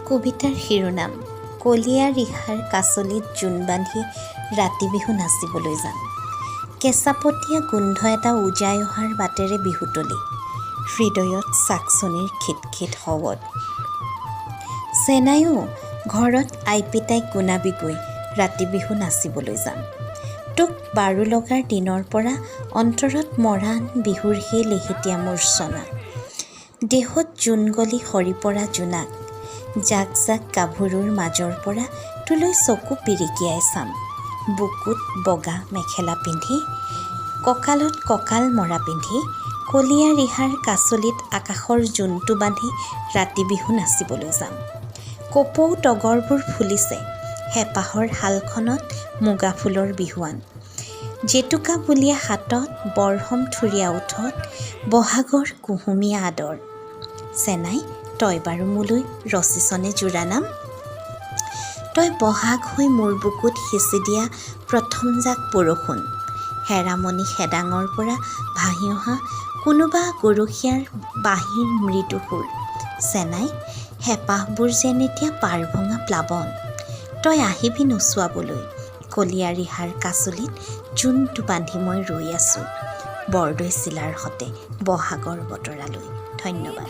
কবিতাৰ শিৰোনাম কলীয়া ৰিহাৰ কাঁচলিত জোন বান্ধি ৰাতি বিহু নাচিবলৈ যাম। কেঁচাপতীয়া গোন্ধ এটা উজাই অহাৰ বাটেৰে বিহুতলী, হৃদয়ত চাকচনিৰ খিটখিট শৱদ। চেনাইও, ঘৰত আই পিতাইক গুণাবিগৈ, ৰাতি বিহু নাচিবলৈ যাম। তোক বাৰু লগাৰ দিনৰ পৰা অন্তৰত মৰাণ বিহুৰ সেই লেহেতীয়া মূৰ্ছনা। দেহত জোন গলি সৰি পৰা জোনাক, জাক জাক গাভৰুৰ মাজৰ পৰা তোলৈ চকু পিৰিকিয়াই চাম। বুকুত বগা মেখেলা পিন্ধি, কঁকালত কঁকাল মৰা পিন্ধি, কলীয়া ৰিহাৰ কাঁচলিত আকাশৰ জোনটো বান্ধি ৰাতি বিহু নাচিবলৈ যাম। কপৌ তগৰবোৰ ফুলিছে, হেঁপাহৰ শালখনত মুগা ফুলৰ বিহুৱান। জেতুকা বুলীয়া হাতত, বৰহম থুৰীয়া ওঁঠত বহাগৰ কুহুমীয়া আদৰ। চেনাই, তই বাৰু মোলৈ ৰচিছনে যোৰা নাম? তই বহাগ হৈ মোৰ বুকুত সিঁচি দিয়া প্ৰথমজাক বৰষুণ, হেৰামণি খেদাঙৰ পৰা ভাহি অহা কোনোবা গৰখীয়াৰ বাঁহীৰ মৃদু সুৰ। চেনাই, হেঁপাহবোৰ যেন এতিয়া পাৰভঙা প্লাৱন। তই আহিবি নচুৱাবলৈ, কলীয়া ৰিহাৰ কাঁচলিত জোনটো বান্ধি মই ৰৈ আছোঁ বৰদৈচিলাৰ সতে বহাগৰ বতৰালৈ। ধন্যবাদ।